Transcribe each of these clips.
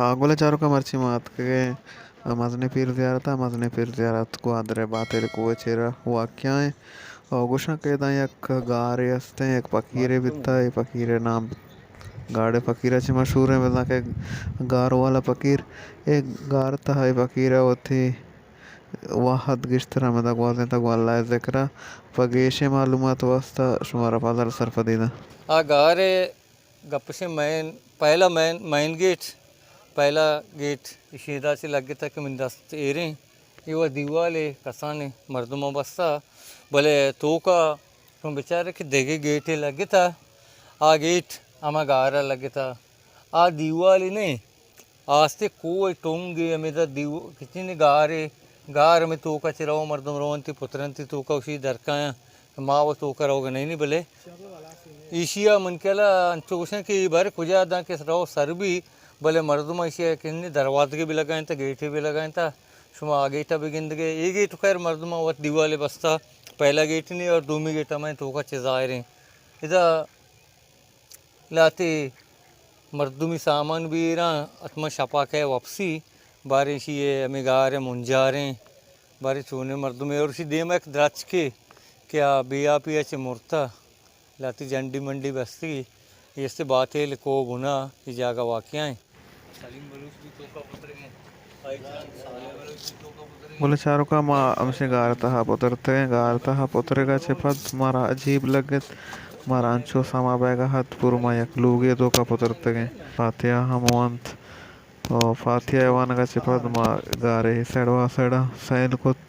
آ، گل چاروکاں، مرچی ما اتکگیں مزنیں پیر زیارت ءَ۔ مزنیں پیر زیارت گوادر ءِ باتیل کوہ ءِ چیرا واقع ایں۔ او گوشاں کہ ادا یک گارے استیں، یک پکیرے بیتا، اے پکیر ءِ نام گاڑے پکیر ءَ چہ مشہور ایں، بزاں کہ گار والا پکیر۔ اے گار تہا اے پکیر ءَ وتی وہد گیشتر ہمدا گوازینتگ۔ گوں اللہ ءِ ذکر ءَ پہ گیشیں معلومات واسطہ شمارا پادل سرپدی داں۔ آ گار ءِ گپشیں مین، پہلا مین، مین گیٹ، پہلا گیٹ ایشی ادا چہ لگتہ کہ من دست ایریں۔ اے وت دیوالے کسانیں مردماں بستہ، بلے توکا شما بچارے کہ دگہ گیٹے لگتہ، آ گیٹ ہما گارا لگتہ۔ آ دیوالے نہ، آستے کوہ ٹونگے ہمیدا دیو-، کچنی گارے، گار ہمے توکا چہ رو مردم رونتی پترنتی توکا اشی درکایاں۔ ما و توکا روگ نہ ایں، بلے ایشی ءَ من کلا انچو گوشاں کہ اے بر کجا داں کہ رو سر بی، بلے مردم ایشی ءَ کنی دروازگے بھی لگائینتا، گیٹے بھی لگائینتا۔ شما آ گیٹ ءَ بگندگے، اے گیٹ خیر مردم وت دیوالے بستا، پہلا گیٹ نہیں اور دومی گیٹ ہمیں توکا چہ ظاہر ہیں۔ ادا لہتے مردمی سامان بھی ایراں، اتما شپا کئے واپسی، باریں شی ءَ ہمیں گار ءَ منجاریں، باریں چونیں مردمے اور شی دیم ءَ یک درچکے کہ آ بے آپی ءَ چہ مرتا، لہتے جنڈی منڈی بستگی، اے استے باتیل کوہ بنا، اے جاگہ واقعہ ہیں۔ سلیم بلوچ بھی توکا پترگیں۔ گل چاروکاں، ما ہمشیں گار تہا پترتگیں۔ گار تہا پترگ ءَ چہ پد مارا عجیب لگت، مارا انچو سما بیگ ءَ ات، پورا ما یک لوگے توکا پترتگیں۔ فاتحہ ہم وانت۔ و فاتحہ ءِ وانگ ءَ چہ پد ما گار ءِ اے سائیڈ ءُ آ سائیڈ ءَ سیل کت،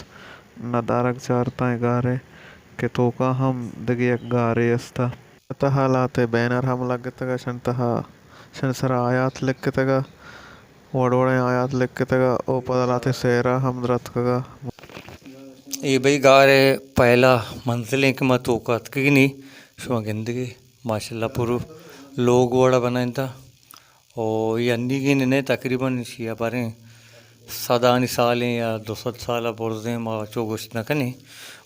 ندارگ چارتاں اے گار ءِ کہ توکا ہم دگہ یک گارے است۔ تہا لہتے بینر ہم لگتگ، اشانی تہا، اشانی سرا آیات لکھتگ، وڑ وڑیں آیات لکھتگ، او پدا لہتے سہرا ہم درتکگ۔ اے بھئی گار ءِ پہلا منزل ایں کہ ما توکا اتکگیں، شما گندگے ماشاءاللہ پورو لوگ وڑا بنائینتا۔ او اے انیگیں نہ، تقریباً ایشی ءَ باریں سدانی سالیں یا دو سد سال ءَ برزیں، ما چو گوشت نہ کنیں،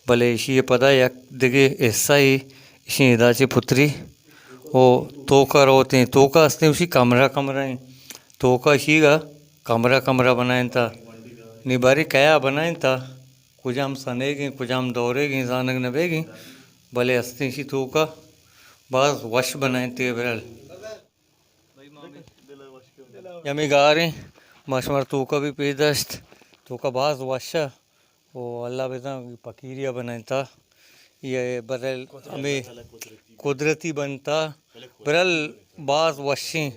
بلے ایشی ءَ پدا یک دگہ حصہ یے ایشی ادا چہ پتری او توکا روتیں، توکا استیں، ایشی کمرہ کمرہ ایں، توکا ایشی گا کمرہ کمرہ بنائینتا۔ نی باریں کیا بنائینتا، کجام سنیگیں، کجام دورگیں، زانگ نہ بیگیں، بلے استیں ایشی توکا باز وش بنائینتے برال۔ ہمے گاریں، ما شمار توکا بھی پیداشت، توکا باز وش ءَ۔ او اللہ بزاں پکیریا بنائینتا، یہ برل ہمے قدرتی بنتا، برل باز وشیں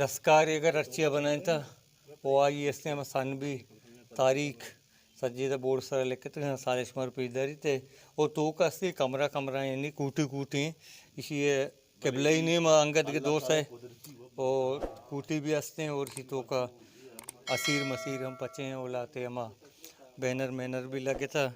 دستکاری اگر ہرچیا بنائینتا، او آئی استیں ہم سن بھی تاریخ سجے دا بورڈ سرا لکھتے ہیں، سارے شمار پیش داری تے۔ او توکا استیں کمرہ کمرہ یعنی کوٹی کوٹی، اسی قبلہ ئی نیم ءَ انگت کہ دو سئے او کوٹی بھی ہستیں اور اسی توکا اسیر مسیر ہم پچیں او لہتے ہما بینر مینر بھی لگتا۔